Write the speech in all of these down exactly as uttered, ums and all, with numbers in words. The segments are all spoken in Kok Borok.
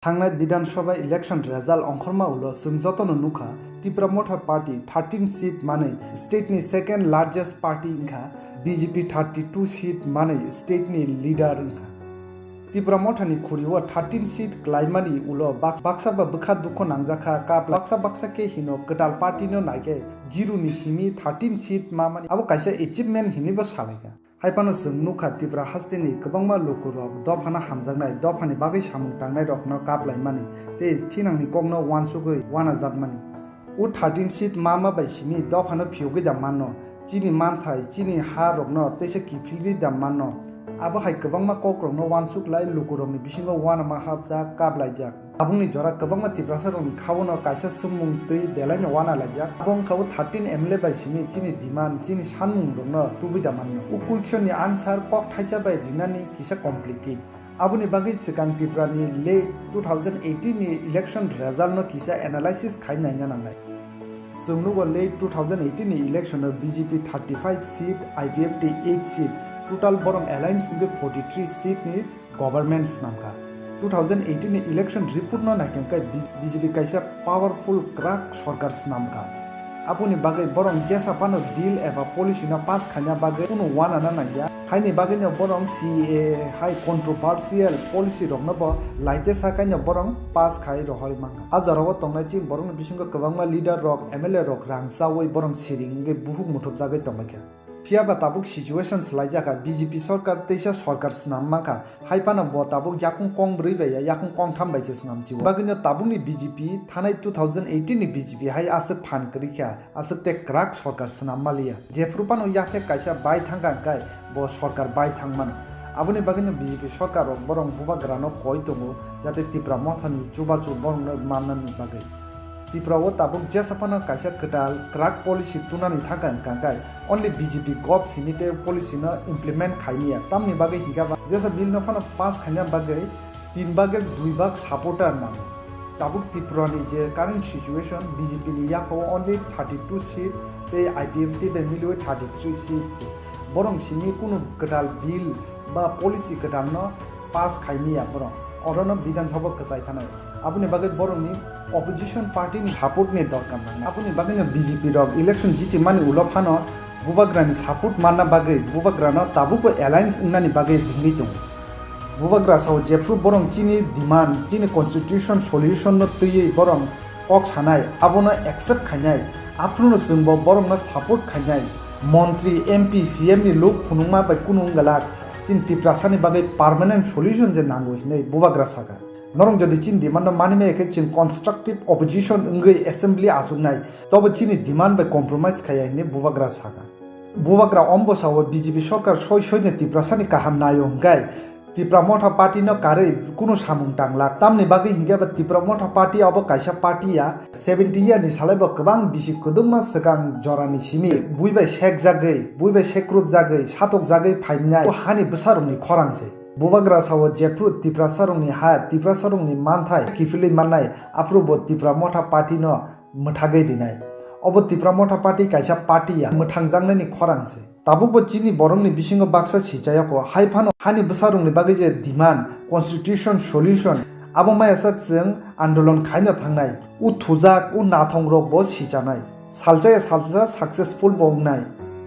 Thangnai Bidhan Sabha election result ongkhorma ulo chwng jotono nukha, Tipra Motha Party thirteen seat manwi state ni second largest party wngkha, B J P thirty-two seat manwi state ni leader wngkha. Tipra Motha ni khuri o thirteen seat klaimani ulo bak-, baksa ba bwkha dukho nangjakha, kap baksa baksa khe hino kwtal party no naikhe zero ni simi thirteen seat mamani abo kaisa achievement hinwi bo salaikha. Hai phano chwng nukha Tipra hasteni kwbangma lukurok dophano hamjaknai, dophani bagwi samung tangnairokno kaplaimani tei thinangni kokno uansugwi uanajakmani. O thirteen seat mama bai simi dophano phiyogwi da manno, chini manthai, chini ha rokno teisa kiphilri da manno. Abo hai kwbangma kokrokno uansuk lai lukurokni bisingo uanama hapjak, kaplaijak. Tabukni jora kwbangma Tiprasa rokni khaono kaisa swngmung twi belaino uana laijak. Abo wngkha o thirteen M L A bai simi chini demand, chini sanmung rokno tubui da manno. O question ni answer kok thaisa bai rinani kisa complicate. Aboni bagwi swkang Tripura ni late two thousand eighteen ni election result no kisa analysis khai naina nangnai. Chwng nugo late two thousand eighteen ni election o B J P thirty-five seat, I P F T eight seat, total borok alliance wngwi forty-three seat ni government snamkha. Two thousand eighteen ni election report no naikha khe B J P kaisa powerful kwrak sorkar snamkha. Aboni bagwi borok jesa phano bill eba policy no pass khaina bagwi kunu uanana nangya. Haini bagwino borok C A A hai controversial policy rokno bo laite sakaino borok pass khai rohorwi mankha. A jorao tongnai chini borokni bisingo kwbangma leader rok, M L A rok rang chawi borok siring wngwi buhuk muthubjagwi tongbaikha. Phiya ba tabuk situation swlaijakha, B J P sorkar teisa sorkar snam mankha, hai phano bo tabuk yakung kong brwi bai ya, yakung kong tham bai se snam chio. Bagwino tabukni B J P thanai two thousand eighteen ni B J P hai aswk phan kwrwi kha, aswk tei kwrak sorkar snam maliya. Jephru phano yakhe kaisa bai thangkha hwnkhe bo sorkar bai thang mano. Aboni bagwino B J P sorkar rok borok bubagrano koi tongo, jate Tipra mothani chubachu borokno mannani bagwi. Tripura o tabuk jesa phano kaisa kwtal kwrak policy tunani thangkha hwnkha khe only B J P gov simi tei policy no implement khaimiya, tamni bagwi hinkhe ba jesa bill no phano pass khaina bagwi tin bagwi dui bag supporter nango. Tabuk Tripura ni je current situation, B J P ni yaphao only thirty-two seat tei I P F T bai miliwi thirty-three seat. Borok simi kunu kwtal bill ba policy kwtal no pass khaimiya borok. Orono Bidhan Sabha kwchai thanai. Aboni bagwi borokni opposition party ni support ni dorkar nangnai. Aboni bagwino B J P rok election jitimani ulo phano bubagrani support manna bagwi bubagrano tabukbo alliance wngnani bagwi ringwi tongo. Bubagra sao jephru borok chini demand, chini constitution solution no twiwi borok kok sanai, abono accept khainai, aphruno chwngbo borokno support khainai. Montri, M P, C M ni luk phunukma bai kunu wngwlak, chini Tiprasani bagwi permanent solution je nango hinwi bubagra saka. Norok jodi chini demand no manimaya khe chwng constructive opposition wngwi assembly achuknai, tobo chini demand bai compromise khaiya hinwi bubagra saka. Bubagra ombo sao B J P sorkar soi soino Tiprasani kaham naio hwnkhe Tipra Motha Party no karwi kunu samung tangla. Tamni bagwi hinkhe ba Tipra Motha Party abo kaisa party ya. Seventy year ni salai bo kwbang bisi kwdwkma swkang jorani simi bui bai sekjagwi, bui bai sekrupjagwi, satokjagwi phaimnai o hani bwsarokni khorang se. Bubagra sao jephru Tiprasarokni ha, Tiprasarokni manthai kiphilwi mannai, aphuru bo Tipra Motha Party no mwthagwi rinai. Obo Tipra Motha Party kaisa party ya, mwthangjaknani khorang se. Tabukbo chini borokni bisingo baksa sichayokho, hai phano hani bwsarokni bagwi je demand, constitution solution, abo maya sak chwng andolon khaina thangnai, o thujak, o nathongrokbo sichanai. Salsa ya salsa successful bo wngnai.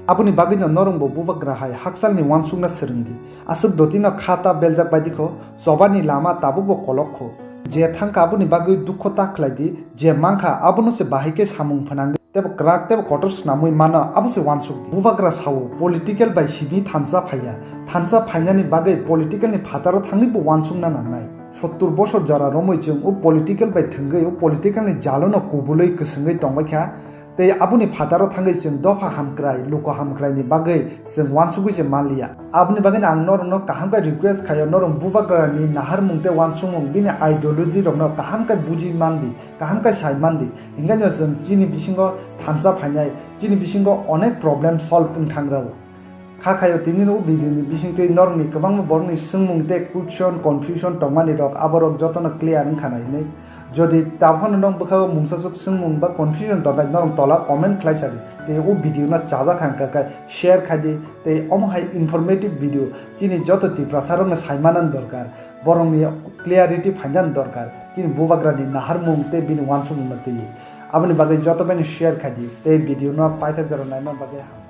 Aboni bagwino norokbo bubagra hai hakchalni uansukna swrwngdi. Aswk dotino kha ta beljak baidikho, chobani lama tabukbo kolokho. Je thangkha aboni bagwi dukho ta khlaidi, je mankha abono se bahai khe samung phnangwi tebo kwrak tebo kotor swnamwi mano, abo se uansukdi. Bubagra sao political bai simi thansa phaiya, thansa phainani bagwi political ni phataro thangwi bo uansukna nangnai. Sottur bosor jora romwi chwng o political bai thwngwi o political ni jalo no kubulwi kwswngwi tongbaikha. Tei aboni phataro thangwi chwng dopha hamkrai, luku hamkraini bagwi chwng uansugwi se manliya. Aboni bagwino ang norokno kaham khe request khaio, norok bubagrani naharmung tei uansukmung bini ideology rokno kaham khe buji mandi, kaham khe sai mandi. Hinkheno chwng chini bisingo thansa phainai, chini bisingo onek problem solve wng thang rwo. Kha khayo tini o video ni bisingtwi norokni kwbangma borokni swngmung tei question, confusion tongmani rok, aborok jotono clear wngkha na hinwi. Jodi taphano nong bwkhao mungsaswk swngmung ba confusion tongkha norok tola comment khlai sadi. Tei o video no chajak hangkha khe share khaidi tei omo hai informative video chini joto Tiprasa rokno saimanani dorkar. Borokni clarity phainani dorkar. Chini bubagrani naharmung tei bini uansukmungno twi. Aboni bagwi joto bai no share khaidi tei video no paithak jora naima bagwi ham.